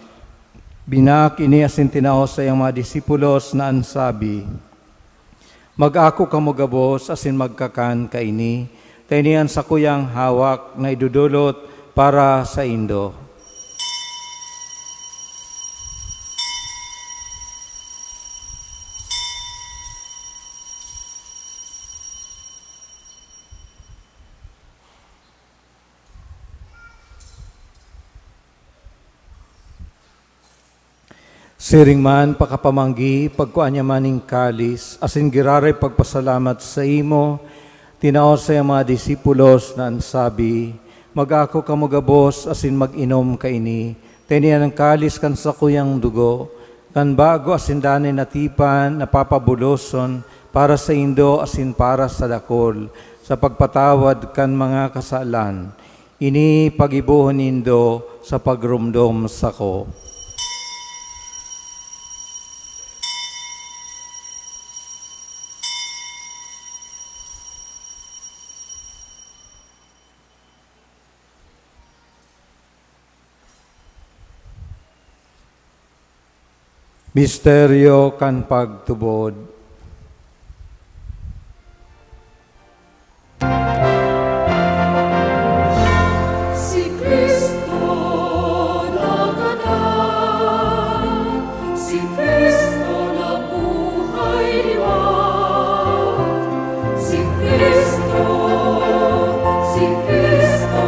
binaak ini asin tinao sa iyang mga disipulos na an sabi, "Mag-ako kamo gabos asin magkakan kaini, ta ini an sakuyang hawak na idodolot para saindo." Siring man, pakapamanggi, pagkua niya man nin kalis, asin giraray pagpasalamat saimo, tinao sa iyang mga disipulos na an sabi, "Mag-ako kamo gabos asin mag-inom kaini, ta ini an kalis kan sakuyang dugo, kan bago asin danay na tipan na papabuloson para saindo asin para sa dakul, sa pagpatawad kan mga kasalan. Ini paggibohon nindo sa pagromdom sako." Misteryo kan pagtubod. Si Cristo nagadan, si Cristo nabuhay liwat, si Cristo, si Cristo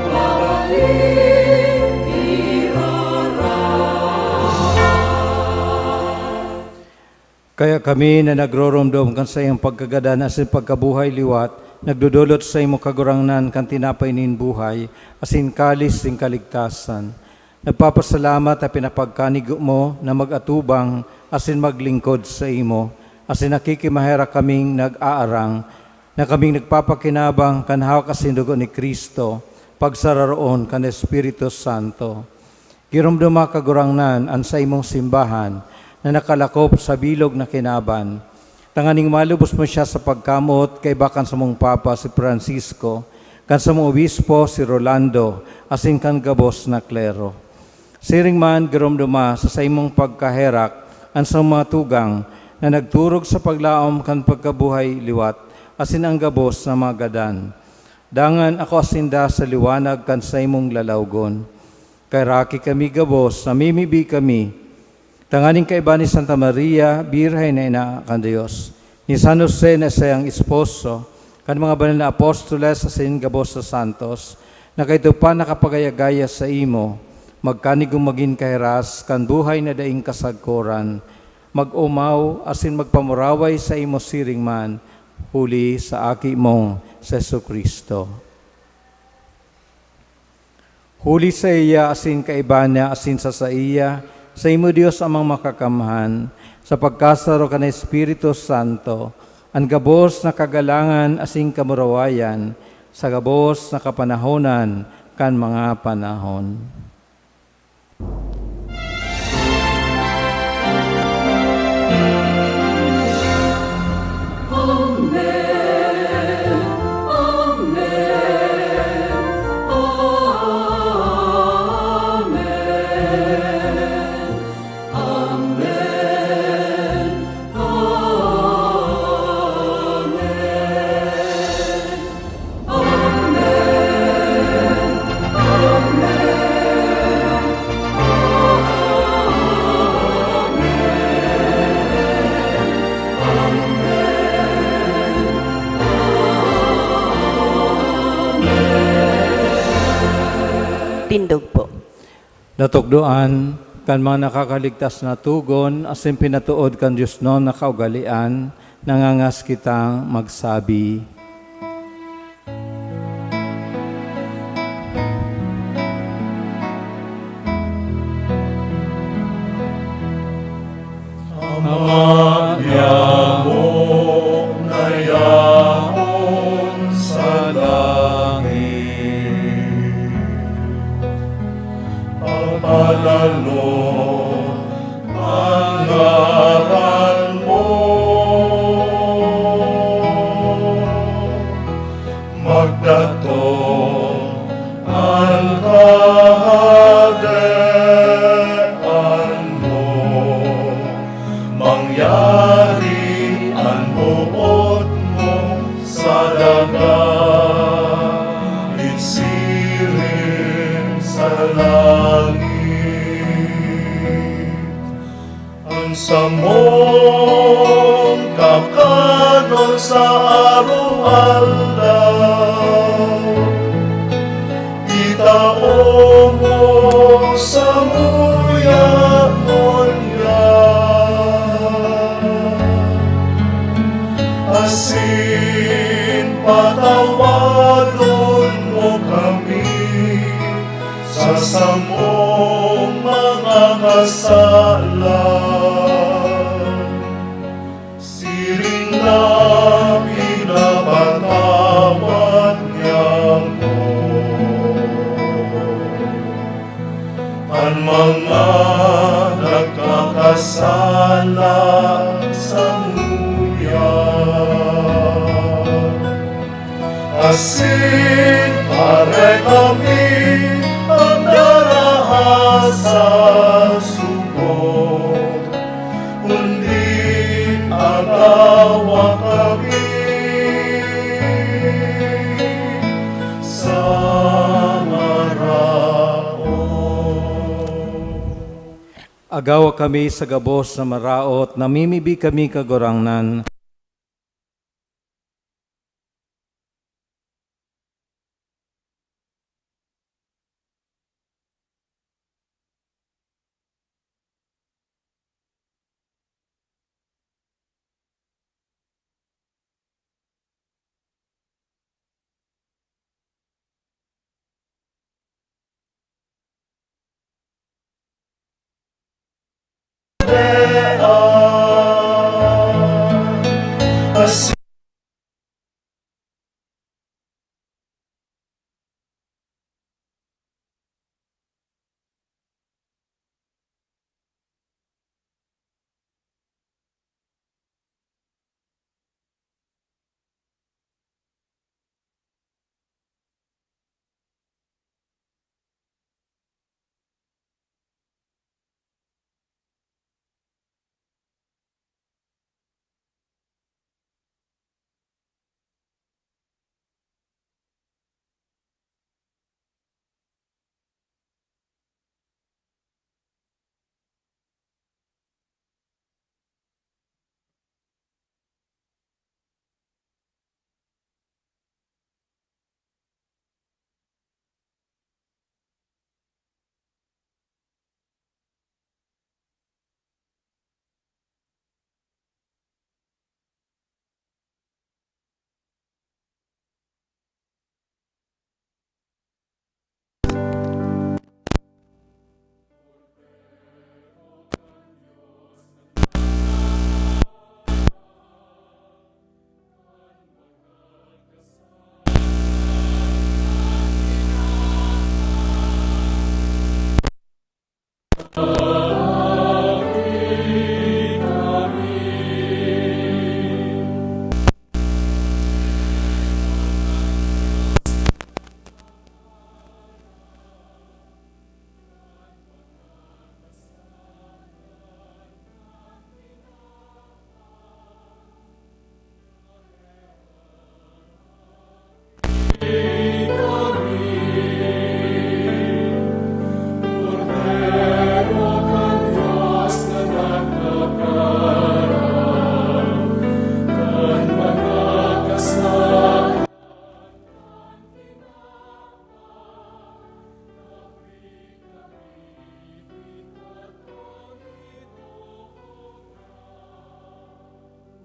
babalik kiraray. Kaya kami na nagroromdom kan saiyang pagkagadan asin pagkabuhay liwat, nagdodolot saimo, Kagurangnan, kan tinapay nin buhay asin kalis nin kaligtasan. Nagpapasalamat ta pinapagkanigo mo na mag-atubang asin maglingkod saimo, asin nakikimaherak kaming nag-aarang na kaming nagpapakinabang kan hawak asin dugo ni Cristo, pagsararoon kan Espiritu Santo. Giromdoma, Kagurangnan, an saimong simbahan na nakalakop sa bilog na kinaban, tanganing malubos mo siya sa pagkamoot kaiba kan samong Papa, si Francisco, kan samong Obispo, si Rolando, asin kan gabos na klero. Siring man, giromdoma sa saimong pagkaherak an samong mga tugang na nagturog sa paglaom kan pagkabuhay liwat asin an gabos na mga gadan. Dangan akoa sinda sa liwanag kan saimong lalawgon. Kaheraki kami gabos, namimibi kami, tanganing kaiba ni Santa Maria, Birhen na Ina kan Dios, ni San Jose na saiyang esposo, kan mga banal na apostoles asin gabos na santos, na kaidto pa nakapagaya-gaya saimo, magkanigong magin kahiras kan buhay na daing kasagkoran, mag-omaw asin magpamuraway saimo siring man, huli sa Aki mong si Jesu-Cristo. Huli saiya asin kaiba niya asin sa saiya, saimo, Dios Amang Makakamhan, sa pagkasaro kan Espiritu Santo, an gabos na kagalangan asin kamurawayan sa gabos na kapanahonan kan mga panahon. Tindog po. Natukdoan kan mga nakakaligtas na togon asin pinatood kan diosnon na kaugalean, nangangas kitang magsabi. Ama niamo na yaon sa langit, papalalo an ngaran mo. Magdatong an kahadean mo, mangyari an boot mo sa daga, igsiring sa langit. An samong kakanon sa araw-aldaw, itao mo samuya ngunyan, asin patawadon mo kami sa samong mga kasalan, siring na pinapatawad niamo an mga nagkakasala samuya. Asin pare kami pagdaraha sa sugod, kundi agawa kami sa maraot. Agawa kami sa gabos na maraot, namimibi kami, Kagurangnan.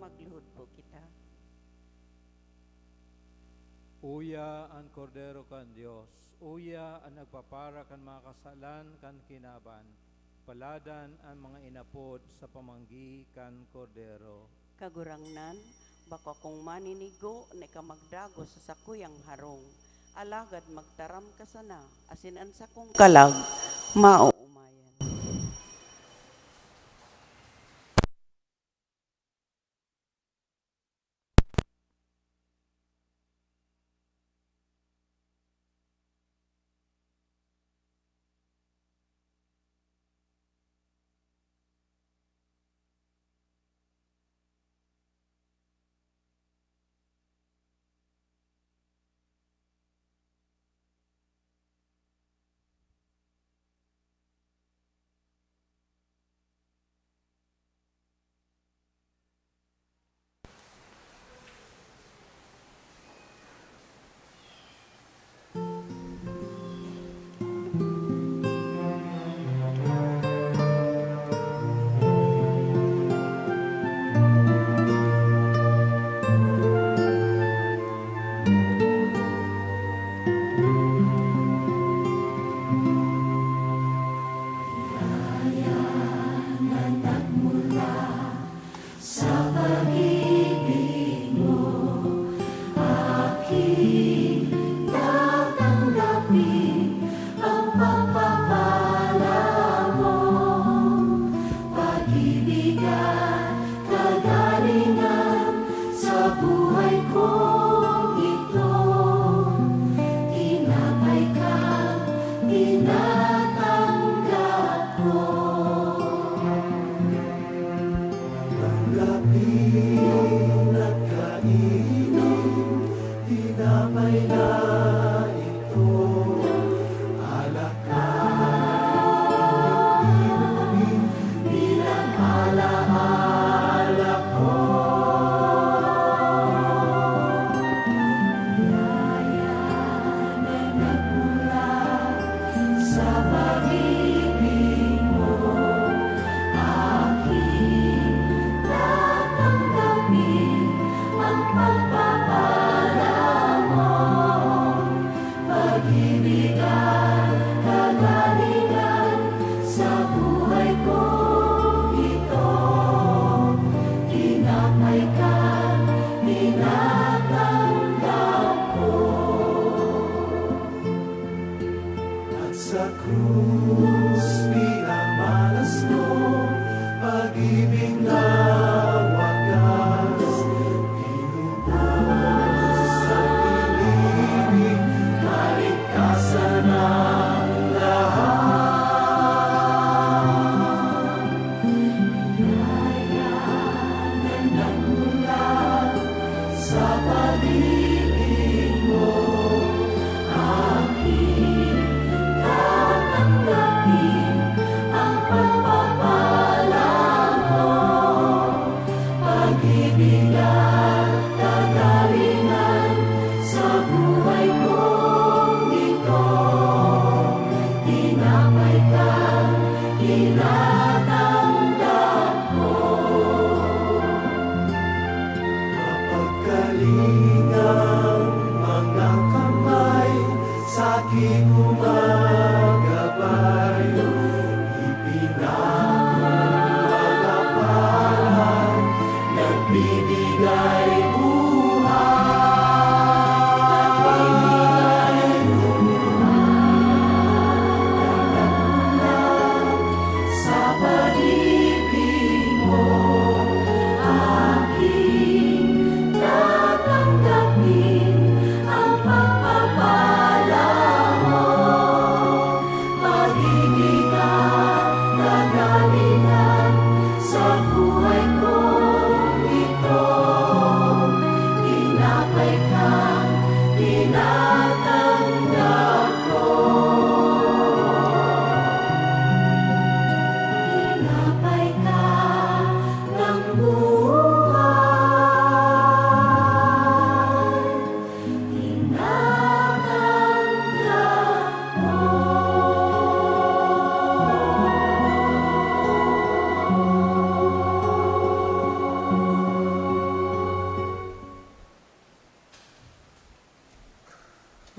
Magluhod po kita. Uya an Kordero kan Dios, uya an nagpapara kan mga kasalan kan kinaban. Paladan an mga inapod sa pamanggi kan Kordero. Kagurangnan, bako akong maninigo na ika magdagos sa sakuyang harong, alagad magtaram ka sana, asin an sakong kalag maoomayan.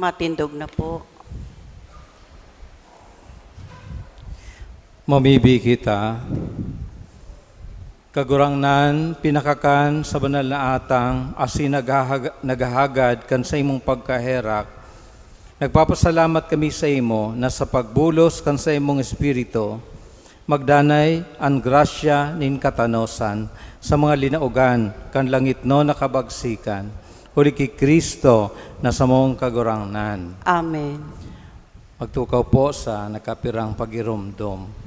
Matindog na po. Mamibi kita. Kagurangnan, pinakakan sa banal na atang asin naghahag-, naghahagad kan saimong pagkaherak, nagpapasalamat kami saimo na sa pagbulos kan saimong Espiritu, magdanay an grasya nin katanosan sa mga linaogan kan langitnon na kabagsikan, huli ki Cristo na samong Kagurangnan. Amen. Magtukaw po sa nakapirang pagiromdom.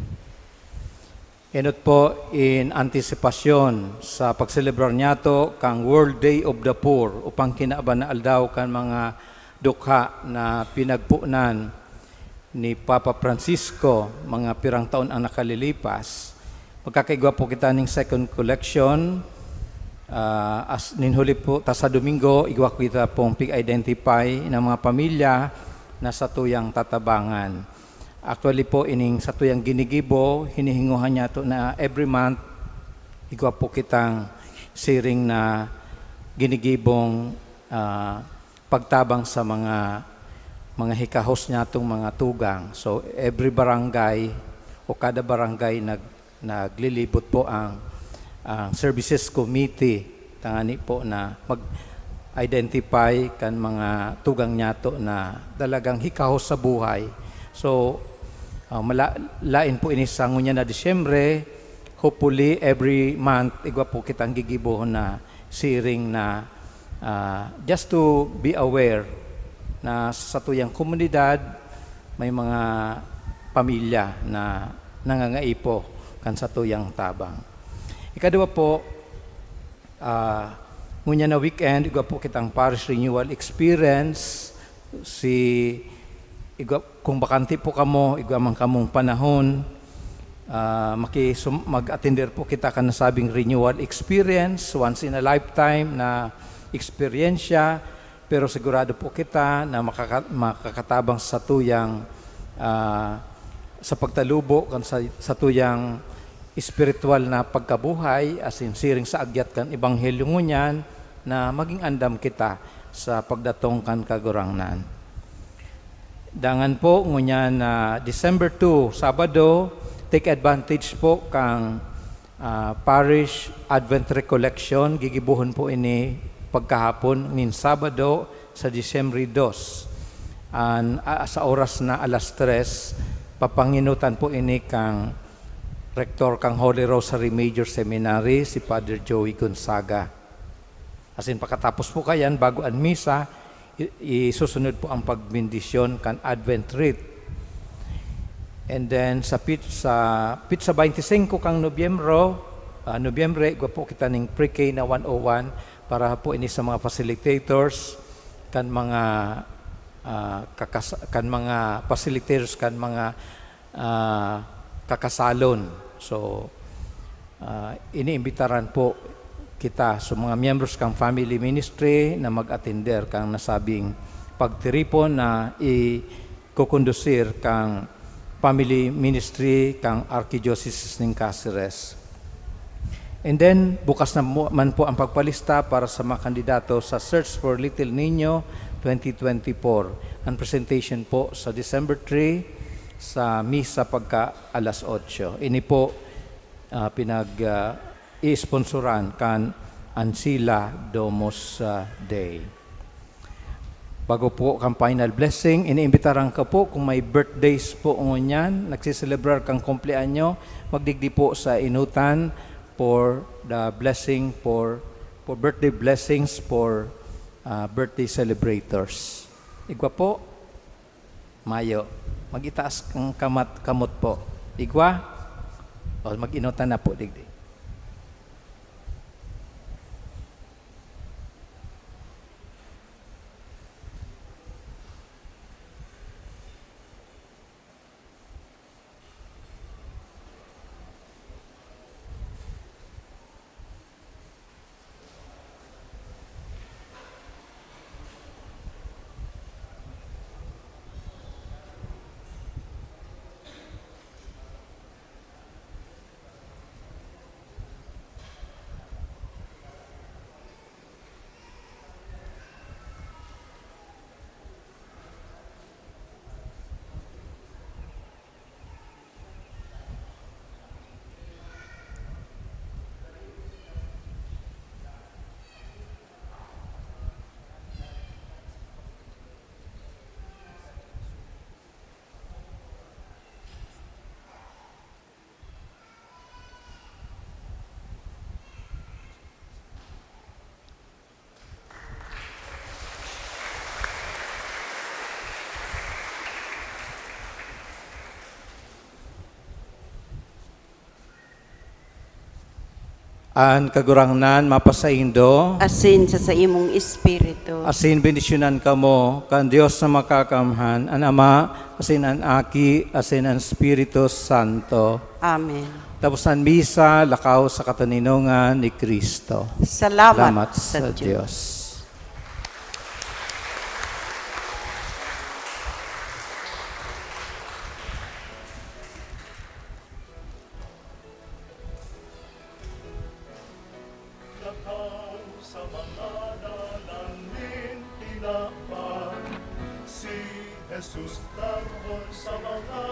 Enot po in antisipasyon sa pagselebrar niyato kan World Day of the Poor, o pangkinaban na aldaw kan mga dukha na pinagponan ni Papa Francisco mga pirang taon ang nakalilipas. Magkakaigwa po kita ning second collection. Ah, as, nin huli po ta sa Domingo, igwa kita pong pig-identify ng mga pamilya na satuyang tatabangan. Actually po, ining satuyang ginigibo, hinihinguhan niyato na every month, igwa po kitang siring na ginigibong, ah, pagtabang sa mga, mga hikahos niyatong mga tugang. So, every barangay o kada barangay nag-, naglilibot po ang, ang services committee, tangani po na mag-identify kan mga tugang niyato na talagang hikahos sa buhay. So, ah, mala-, lain po ini sa ngunyan na Disyembre. Hopefully, every month, igwa po kitang gigibohon na siring na, ah, just to be aware na sa satuyang komunidad, may mga pamilya na nangangaipo kan satuyang tabang. Ikaduwa po, ah, ngunyan na weekend, igwa po kitang parish renewal experience. Si, igwa, kung bakante po kamo, igwa man kamong panahon, ah, makisum-, mag-attender po kita kan nasabing renewal experience, once in a lifetime na eksperyensya, pero sigurado po kita na makaka-, makakatabang sa satuyang, ah, sa pagtalubo kan sa, satuyang espiritual na pagkabuhay, asin siring sa agyat kan Ebanghelyo ngunyan, na maging andam kita sa pagdatong kan Kagurangnan. Dangan po, ngunyan na December two, Sabado, take advantage po kang, ah, Parish Advent Recollection. Gigibohon po ini pagkahapon nin Sabado sa Disyembre dos. An, ah, sa oras na alas tres, papanginutan po ini kang Rektor kang Holy Rosary Major Seminary, si Father Joey Gonzaga. Asin pakatapos po kayan, bago an misa, i-, isusunod po ang pagbendisyon kan Advent Wreath. And then sa pit-, sa pitsa twenty-five kang Nobyembro, ah, Nobyembre, igwa po kita ning pre-K na one oh one para po ini sa mga facilitators, kan mga, ah, kakas-, kan mga facilitators, kan mga, ah, kakasalon. So, ah, iniimbitaran po kita sa mga miyembros kan family ministry na mag-atender kan nasabing pagtiripon na ikokondusir kan family ministry kan Archdiocese nin Caceres. And then, bukas na mo-, man po ang pagpalista para sa mga kandidato sa Search for Little Niño twenty twenty-four. Ang presentation po sa December three, sa misa pagka alas otso. Ini po, ah, pinag, ah, iisponsoran kan Ancilla Domus, ah, Dei. Bago po kan final blessing, iniimbitaran ka po kung may birthdays po ngunyan, nagsiselebrar kang kumpleanyo, magdigdi po sa inutan for the blessing for, for birthday blessings for, ah, birthday celebrators. Igwa po, mayo. Mag-itaas kang kamat-, kamot po. Igwa, o mag-inutan na po, digdi. An Kagurangnan mapasaindo. Asin sa saimong espiritu. Asin bendisyonan kamo kan Dios na Makakamhan, an Ama, asin an Aki, asin an Espiritu Santo. Amen. Tapos an misa, lakaw sa katoninongan ni Kristo. Salamat, sa Diyos. Lakaw sa mga dalan nin tinapay, si Jesus targon sa mga